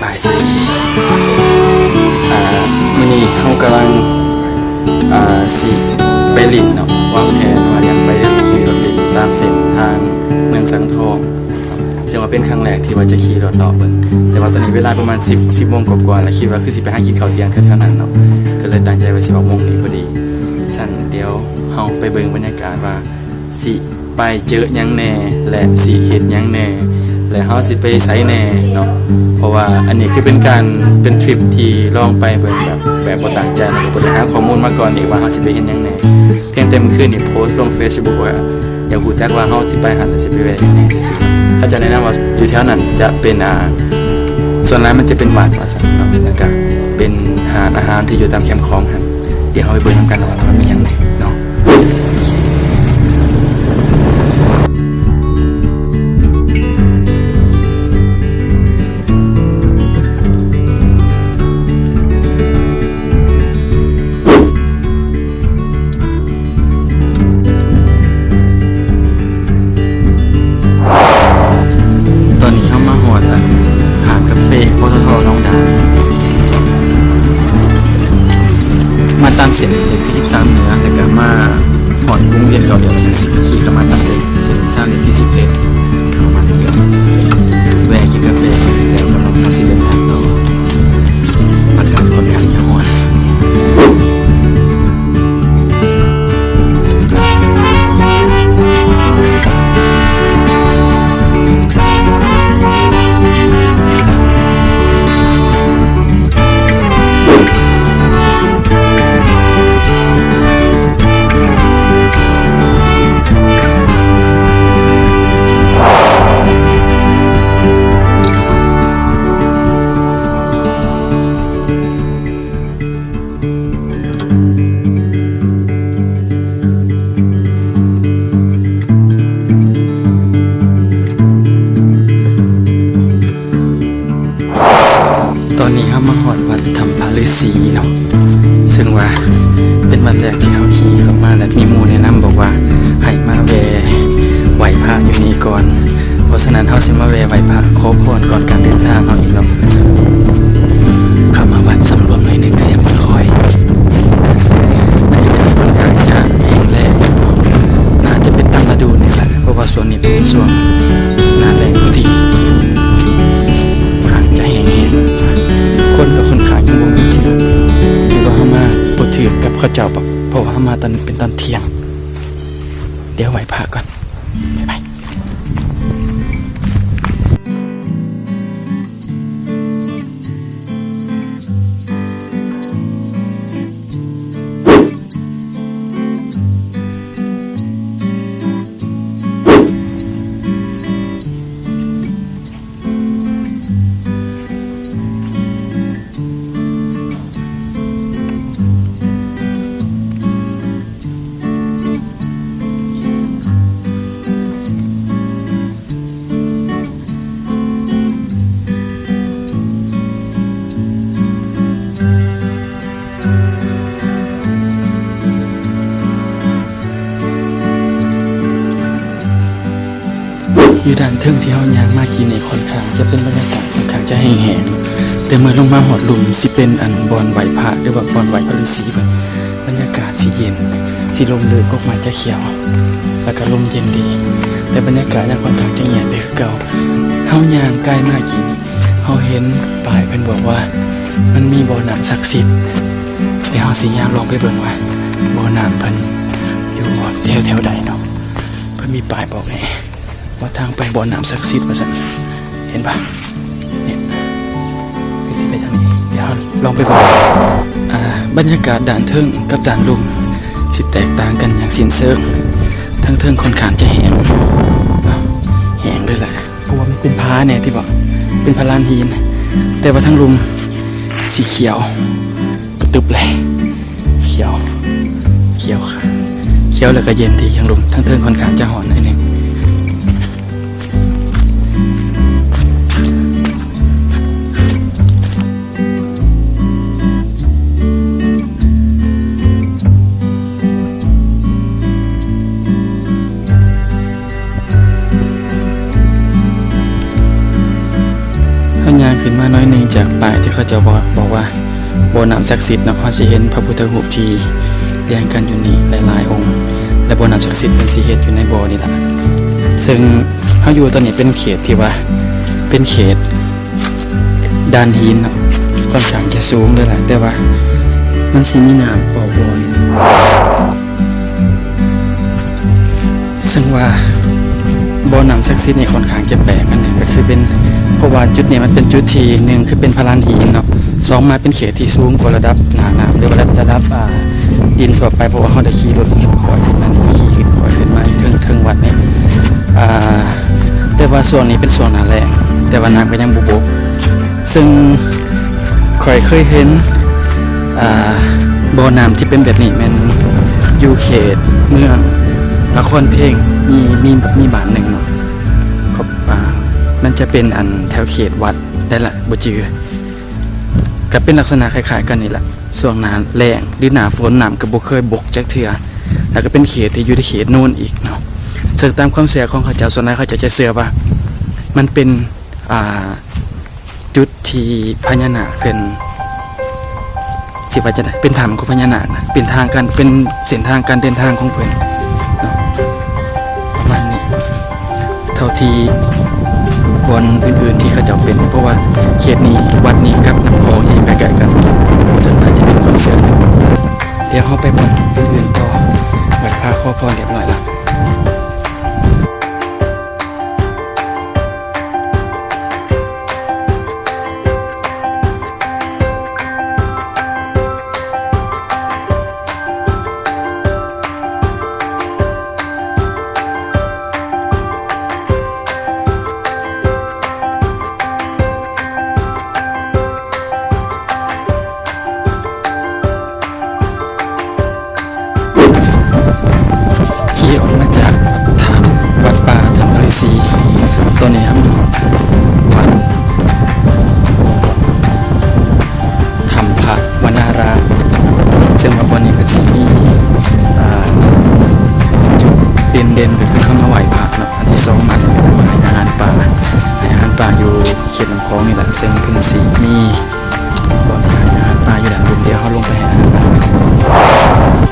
ບາຍດີ ອາ ມື້ນີ້ເຮົາກຳລັງ ອາ ຊິໄປຫຼິ້ນເນາະ ວາງແຜນວ່າຢາກໄປຂີ່ລົດຫຼິ້ນຕາມເສັ້ນທາງເມືອງສັງທອງ ເຊິ່ງວ່າເປັນຄັ້ງແລກທີ່ວ່າຈະຂີ່ລົດເລາະເບິ່ງ ແຕ່ວ່າຕອນນີ້ເວລາປະມານສິບ ສິບໂມງກວ່າໆ ແລ້ວ ຄິດວ່າຄືຊິໄປຫາກິນເຂົ້າທ່ຽງແຖວໆນັ້ນເນາະ ກໍເລີຍຕັ້ງໃຈວ່າຊິອອກໂມງນີ້ພໍດີ. ຊັ້ນດຽວເຮົາໄປເບິ່ງບັນຍາກາດວ່າ ຊິໄປເຈີຫຍັງແດ່ ແລະ ຊິເຮັດຫຍັງແດ່ ແລະ ເຮົາຊິໄປໃສແດ່ເນາະ ເພາະວ່າອັນນີ້ຄືເປັນການ ເປັນທຣິບທີ່ລອງໄປເບິ່ງແບບ ແບບບໍ່ຕັ້ງໃຈ ແລ້ວກໍບໍ່ໄດ້ຫາຂໍ້ມູນມາກ່ອນອີກວ່າເຮົາຊິໄປເຮັດຫຍັງແດ່. ພຽງແຕ່ມື້ຄືນນີ້ໂພສລົງເຟສບຸກວ່າ ຢາກຮູ້ຈັກວ່າເຮົາຊິໄປຫັ້ນ ແລະ ຊິໄປແວ່ຫຍັງແດ່ ຈັ່ງຊີ້. ເຂົາເຈົ້າແນະນຳວ່າຢູ່ແຖວນັ້ນຈະເປັນ ອ່າ ສ່ວນຫຼາຍມັນຈະເປັນວັດວ່າຊັ້ນເນາະ ແລ້ວກະເປັນຮ້ານອາຫານທີ່ຢູ່ຕາມແຄມຂອງຫັ້ນ. ດຽວເຮົາໄປເບິ່ງນຳກັນວ່າມັນມີຫຍັງແດ່ເນາະ. ຕອນນີ້ເຮົາມາຮອດ ອາ ຮ້ານກາເຟ ປຕທ ໜອງດານ ມາຕາມເສັ້ນເລກທີສິບສາມເໜືອ ແລ້ວກະມາຮອດວົງວຽນເກົ່າ ແລ້ວກະຊິຂີ່ເຂົ້າມາຕາມເສັ້ນທາງເລກທີສິບເອັດ ເຂົ້າມາເລື້ອຍໆ ແວ່ກິນກາເຟ ແລ້ວກໍເຮົາຊິເດີນທາງຕໍ່. ອາກາດຂ້ອນຂ້າງຈະຮ້ອນ. ຕອນນີ້ເຮົາມາຮອດວັດຖ້ຳພະລືສີເນາະ ເຊິ່ງວ່າເປັນວັດແລກທີ່ເຮົາຂີ່ເຂົ້າມາ ແລະ ມີໝູ່ແນະນຳບອກວ່າໃຫ້ມາແວ່ໄຫວ້ພະຢູ່ນີ້ກ່ອນ. ເພາະສະນັ້ນເຮົາຊິມາແວ່ໄຫວ້ພະຂໍພອນກ່ອນການເດີນທາງເຮົາອີກເນາະ. ເຂົ້າມາວັດສຳຫຼວມໜ້ອຍໜຶ່ງ ສຽງຄ່ອຍໆ ບັນຍາກາດຂ້ອນຂ້າງຈະແຫ້ງແລ້ງ ໜ້າຈະເປັນຕາມລະດູນີ້ແຫຼະ ເພາະວ່າຊ່ວງນີ້ເປັນຊ່ວງໜ້າແລ້ງພໍດີ ຂ້ອນຂ້າງຈະແຫ້ງໆ ຄົນກໍຂ້ອນຂ້າງຍັງບໍ່ມີເທື່ອ ຫຼືວ່າເຮົາມາບໍ່ຖືກກັບເຂົາເຈົ້າບໍ ເພາະວ່າເຮົາມາຕອນເປັນຕອນທ່ຽງ. ດຽວໄຫວ້ພະກ່ອນ ບາຍບາຍ. ຢູ່ດ້ານເທິງທີ່ເຮົາຍ່າງມາກີ້ນີ້ ຂ້ອນຂ້າງຈະເປັນບັນຍາກາດຂ້ອນຂ້າງຈະແຫ້ງໆ ແຕ່ເມື່ອລົງມາຮອດລຸ່ມ ຊິເປັນອັນບ່ອນໄຫວ້ພະ ຫຼືວ່າບ່ອນໄຫວ້ພະລືສີເພິ່ນ. ບັນຍາກາດຊິເຢັນ ຊິລົມເລີກ ກົກໄມ້ຈະຂຽວ ແລ້ວກະລົມເຢັນດີ ແຕ່ບັນຍາກາດຍັງຂ້ອນຂ້າງຈະງຽບຢູ່ຄືເກົ່າ. ເຮົາຍ່າງກາຍມາກີ້ນີ້ ເຮົາເຫັນປ້າຍເພິ່ນບອກວ່າມັນມີບໍ່ນ້ຳສັກສິດ ແລ້ວເຮົາຊິຍ່າງລອງໄປເບິ່ງວ່າບໍ່ນ້ຳເພິ່ນຢູ່ແຖວໆໃດເນາະ. ເພິ່ນມີປ້າຍບອກແນ່ວ່າທາງໄປບໍ່ນ້ຳສັກສິດວ່າຊັ້ນ. ເຫັນປະ? ນີ້ ຄືຊິໄປທາງນີ້ ດຽວເຮົາລອງໄປເບິ່ງ. ອ່າ ບັນຍາກາດດ້ານເທິງກັບດ້ານລຸ່ມຊິແຕກຕ່າງກັນຢ່າງສິ້ນເຊີງ. ທາງເທິງຂ້ອນຂ້າງຈະແຫ້ງ ແຫ້ງເລີຍແຫຼະ ເພາະວ່າມັນເປັນຜາແນ່ຕິເບາະ ເປັນຜາລານຫີນ ແຕ່ວ່າທາງລຸ່ມສີຂຽວ ກະຕຶບເລີຍ ຂຽວ ຂຽວ ຂຽວແລ້ວກະເຢັນດີ. ທາງລຸ່ມ ທາງເທິງຂ້ອນຂ້າງຈະຮ້ອນໜ້ອຍໜຶ່ງ. ເຮົາຍ່າງຂຶ້ນມາໜ້ອ ໜຶ່ງຈາກປ້າຍທີ່ເຂົາເຈົ້າບອກ ບອກວ່າບໍ່ນ້ຳສັກສິດເນາະ, ເຮົາຊິເຫັນພະພຸດທະຮູບທີ່ລຽງກັນຢູ່ນີ້ຫຼາຍໆອົງ ແລະ ບໍ່ນ້ຳສັກສິດເພິ່ນຊິເຮັດຢູ່ໃນບໍ່ນີ້ລະ. ເຊິ່ງເຮົາຢູ່ຕອນນີ້ເປັນເຂດທີ່ວ່າເປັນເຂດ ດານຫີນເນາະ ຂ້ອນຂ້າງຈະສູງເລີຍລະ ແຕ່ວ່າມັນຊິມີນ້ຳອອກບໍ່ຢູ່ນີ້ ເຊິ່ງວ່າບໍ່ນ້ຳສັກສິດນີ້ຂ້ອນຂ້າງຈະແປກອັນໜຶ່ງ ກໍຄືເປັນ ເພາະວ່າຈຸດນີ້ມັນເປັນຈຸດທີ່ ໜຶ່ງ ຄືເປັນພະລານຫີນເນາະ, ສອງ ມາເປັນເຂດທີ່ສູງກວ່າລະດັບໜ້ານ້ຳ ຫຼືວ່າລະດັບ ອ່າ ດິນທົ່ວໄປ ເພາະວ່າເຮົາໄດ້ຂີ່ລົດຂຶ້ນຄອຍຂຶ້ນມານີ້ ຂີ່ຂຶ້ນຄອຍຂຶ້ນມາຢູ່ເທິງ ເທິງວັດນີ້ ອ່າ ແຕ່ວ່າຊ່ວງນີ້ເປັນຊ່ວງໜ້າແລ້ງ ແຕ່ວ່ານ້ຳກໍຍັງບໍ່ບົກ. ເຊິ່ງຂ້ອຍເຄີຍເຫັນ ອ່າ ບໍ່ນ້ຳທີ່ເປັນແບບນີ້ແມ່ນຢູ່ເຂດເມືອງນະຄອນເພັງ ມີ ມີ ມີບ້ານໜຶ່ງເນາະ ຂອບ ອ່າ ມັນຈະເປັນອັນແຖວເຂດວັດໃດລະ ບໍ່ຈື່ ກໍເປັນລັກສະນະຄ້າຍໆກັນນີ້ລະ. ຊ່ວງໜ້າແລ້ງ ຫຼື ໜ້າຝົນ ນ້ຳກໍບໍ່ເຄີຍບົກຈັກເທື່ອ ແລ້ວກໍເປັນເຂດທີ່ຢູ່ໃນເຂດໂນນອີກເນາະ. ເຊິ່ງຕາມຄວາມເຊື່ອຂອງເຂົາເຈົ້າ ສ່ວນຫຼາຍເຂົາເຈົ້າຈະເຊື່ອວ່າມັນເປັນ ອ່າ ຈຸດທີ່ພະຍານາກເພິ່ນ ຊິວ່າຈັ່ງໃດ ເປັນຖ້ຳຂອງພະຍານາກນະ ເປັນທາງການ ເປັນເສັ້ນທາງການເດີນທາງຂອງເພິ່ນເນາະ ປະມານນີ້. ເທົ່າທີ່ບ່ອນອື່ນໆທີ່ເຂົາເຈົ້າເປັນ ເພາະວ່າເຂດນີ້ ວັດນີ້ກັບນ້ຳຂອງທີ່ຢູ່ໃກ້ໆກັນ ສ່ວນຫຼາຍຈະເປັນຄວາມເຊື່ອ. ດຽວເຮົາໄປບ່ອນອື່ນໆຕໍ່ ໄຫວ້ພະຂໍພອນຮຽບຮ້ອຍລະ. ຂີ່ອອກມາຈາກຖ້ຳວັດປ່າຖ້ຳພະລືສີ ຕອນນີ້ເຮົາຢູ່ວັດ ຖ້ຳພະວະນາລາມ ເຊິ່ງວ່າບ່ອນນີ້ເພິ່ນຊິມີ ອ່າ ຈຸດເດັ່ນໆ ກໍຄືເຮົາມາໄຫວ້ພະເນາະ, ອັນທີສອງມາກໍມາໃຫ້ອາຫານປາ ໃຫ້ອາຫານປາຢູ່ເຂດນ້ຳຂອງນີ້ແຫຼະ ເຊິ່ງເພິ່ນຊິມີບ່ອນໃຫ້ອາຫານປາຢູ່ດ້ານລຸ່ມ, ດຽວເຮົາລົງໄປໃຫ້ອາຫານປາກັນ.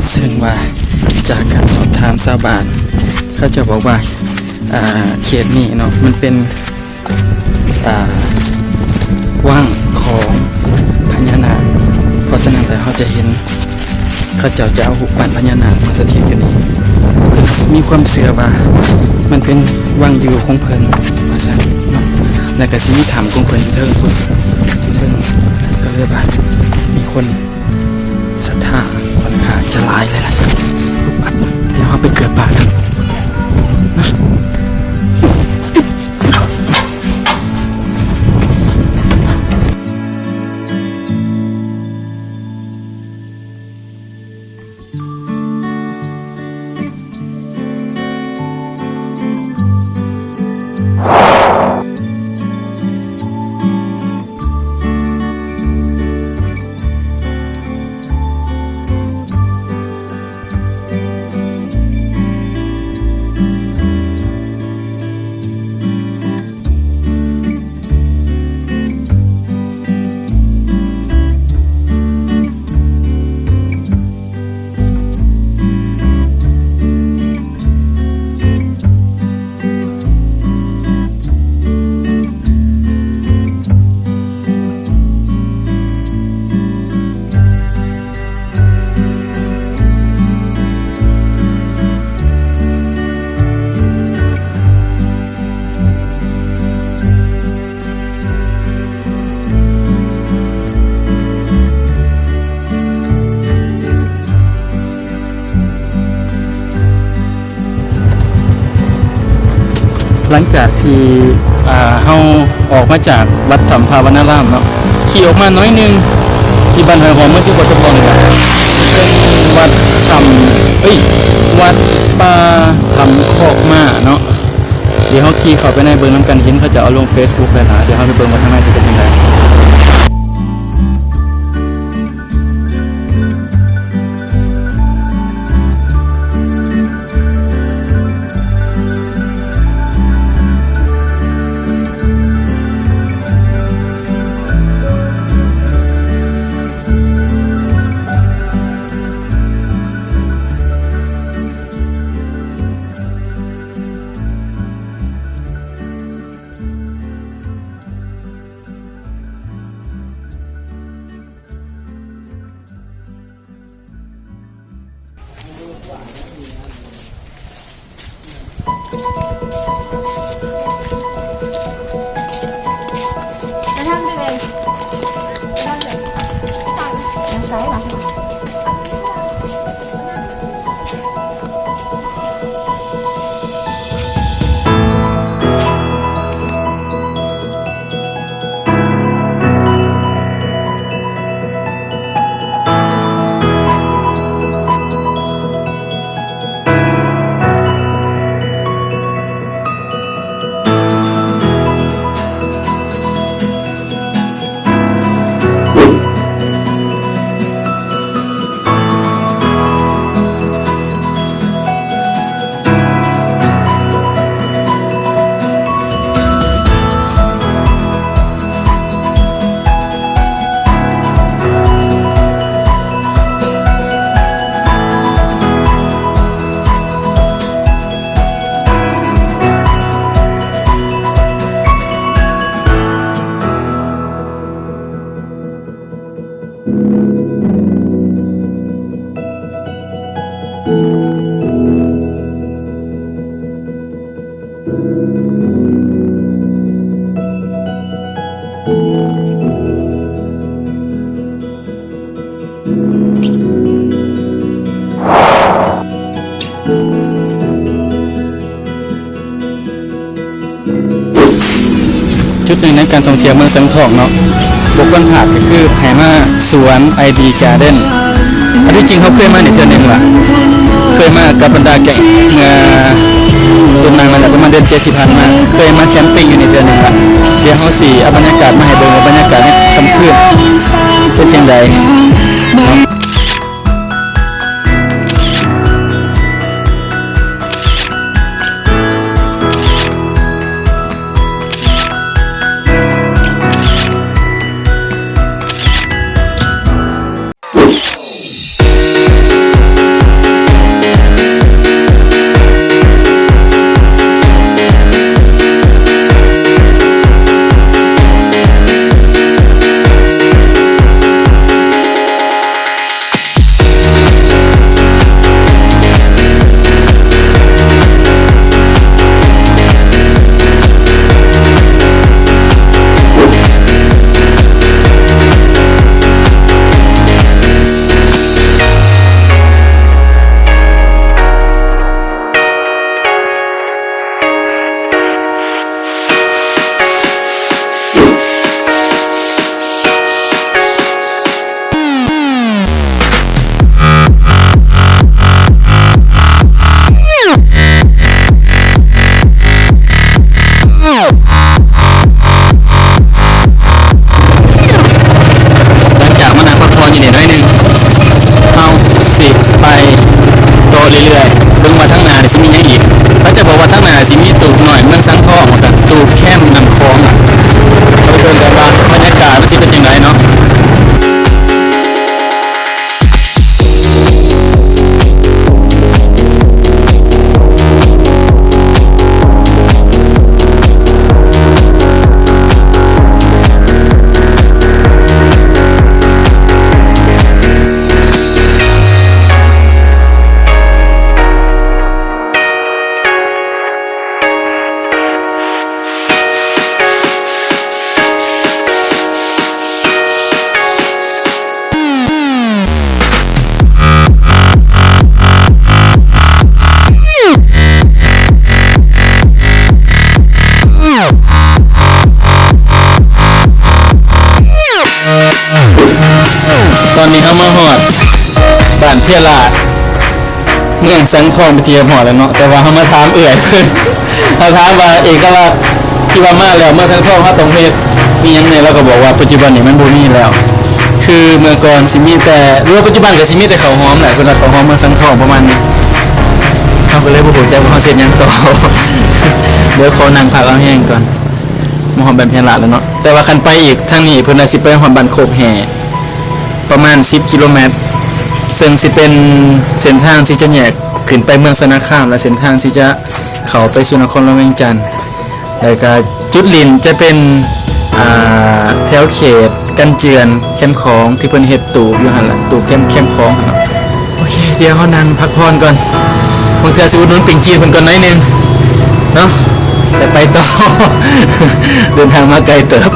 ເຊິ່ງວ່າຈາກການສອບຖາມຊາວບ້ານ ເຂົາເຈົ້າບອກວ່າ ອ່າ ເຂດນີ້ເນາະ ມັນເປັນ ອ່າ ວັງຂອງພະຍານາກ, ເພາະສະນັ້ນແລ້ວເຮົາຈະເຫັນ ເຂົາເຈົ້າຈະເອົາຮູບປັ້ນພະຍານາກມາສະຖິດຢູ່ນີ້. ເພິ່ນມີຄວາມເຊື່ອວ່າມັນເປັນວັງຢູ່ຂອງເພິ່ນວ່າຊັ້ນເນາະ, ແລ້ວກໍຊິມີຖ້ຳຂອງເພິ່ນຢູ່ເທິງພຸ້ນ ເທິງ ກໍເລີຍວ່າມີຄົນສັດທາຂ້ອນຂ້າງຈະຫຼາຍເລີຍລະ. ດຽວເຮົາໄປເກືອບປາກັນ. ເ ຫຼັງຈາກທີ່ ອ່າ ເຮົາອອກມາຈາກວັດຖ້ຳພາວະນາລາມເນາະ ຂີ່ອອກມາໜ້ອຍໜຶ່ງ ທີ່ບ້ານຫ້ວຍຫອມ ເມືອງສະກົດສະພອນນີ້ແຫຼະ ວັດຖ້ຳ ເອີຍ ວັດປ່າຖ້ຳຄອກມ້າເນາະ. ດຽວເຮົາຂີ່ເຂົ້າໄປໃນເບິ່ງນຳກັນ ເຫັນເຂົາເຈົ້າເອົາລົງເຟສບຸກແລ້ວນະ ດຽວເຮົາໄປເບິ່ງວ່າທາງໃນຊິເປັນຈັ່ງໃດ. ຈຸດໜຶ່ງໃນການທ່ອງທ່ຽວເມືອງສັງທອງເນາະ ບໍ່ຄວນພາດກໍຄືໃຫ້ມາສວນໄອດີກາເດັນ. ອັນທີ່ຈິງເຮົາເຄີຍມານີ້ເທື່ອໜຶ່ງລະ ເຄີຍມາກັບບັນດາແກັງເມື່ອຕົ້ນນານມາແລ້ວ ປະມານເດືອນເຈັດທີ່ຜ່ານມາ ເຄີຍມາແຄມປິງຢູ່ນີ້ເທື່ອໜຶ່ງລະ. ດຽວເຮົາຊິເອົາບັນຍາກາດມາໃຫ້ເບິ່ງວ່າບັນຍາກາດໃນຄ່ຳຄືນເປັນຈັ່ງໃດ. ເ ຍລາດ ເມືອງສັງທອງເປັນທີ່ຮຽບຮ້ອຍແລ້ວເນາະ, ແຕ່ວ່າເຮົາມາຖາມເອື້ອຍເພິ່ນ ເຮົາຖາມວ່າເອກະລັກທີ່ວ່າມາແລ້ວເມືອງສັງທອງເຮົາຕ້ອງເຮັດອີ່ຫຍັງແດ່ ລາວກໍບອກວ່າປັດຈຸບັນນີ້ມັນບໍ່ມີແລ້ວ, ຄືເມື່ອກ່ອນຊິມີແຕ່ ຫຼືວ່າປັດຈຸບັນກໍຊິມີແຕ່ເຂົ້າຫອມແຫຼະ, ເພິ່ນວ່າເຂົ້າຫອມເມືອງສັງທອງປະມານນີ້. ເຮົາກໍເລີຍບໍ່ຮູ້ຈັກວ່າເຮົາຊິເຮັດຫຍັງຕໍ່ ດຽວຂໍນັ່ງພັກເອົາແຮງກ່ອນ. ມາຮອດບ້ານພຽງລາດແລ້ວເນາະ, ແຕ່ວ່າຄັນໄປອີກທາງນີ້ ເພິ່ນວ່າຊິໄປຮອດບ້ານໂຄກແຮ່ ປະມານສິບກິໂລແມັດ, ເຊິ່ງຊິເປັນເສັ້ນທາງທີ່ຈະແຍກຂຶ້ນໄປເມືອງໄຊນາຄາມ ແລະ ເສັ້ນທາງທີ່ຈະເຂົ້າໄປສູ່ນະຄອນຫຼວງວຽງຈັນ. ແລ້ວກະຈຸດຫຼິ້ນຈະເປັນ ອ່າ ແຖວເຂດກັນເຈື່ອນແຄມຂອງ ທີ່ເພິ່ນເຮັດຕູບຢູ່ຫັ້ນລະ, ຕູບແຄມ ແຄມຂອງຫັ້ນລະ. ໂອເຄ ດຽວເຮົານັ່ງພັກຜ່ອນກ່ອນ, ບາງເທື່ອຊິອຸດໜູນປີ້ງຈີນເພິ່ນກ່ອນໜ້ອຍໜຶ່ງເນາະ ແລ້ວໄປຕໍ່. ເດີນທາງມາໄກເຕີບ.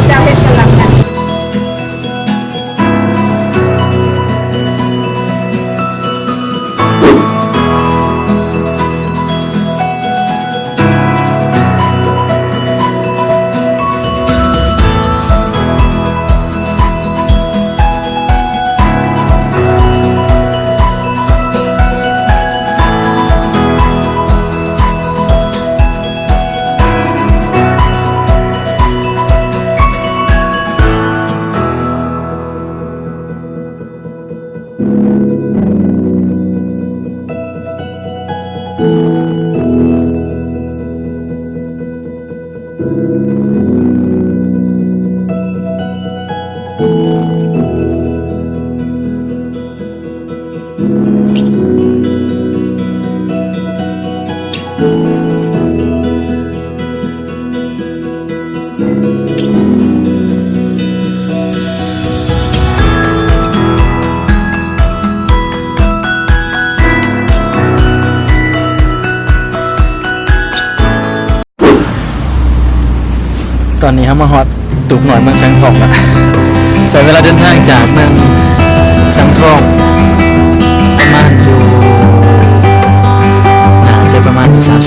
ເຈົ້າເຮັດກຳລັງນະ. ຕອນນີ້ເຮົາມາຮອດຕູບນ້ອຍເມືອງສັງທອງລະ. ໃຊ້ເວລາເດີນທາງຈາກເມືອງສັງທອງປະມານຢູ່ ໜ້າຈະປະມານຢູ່ສາມ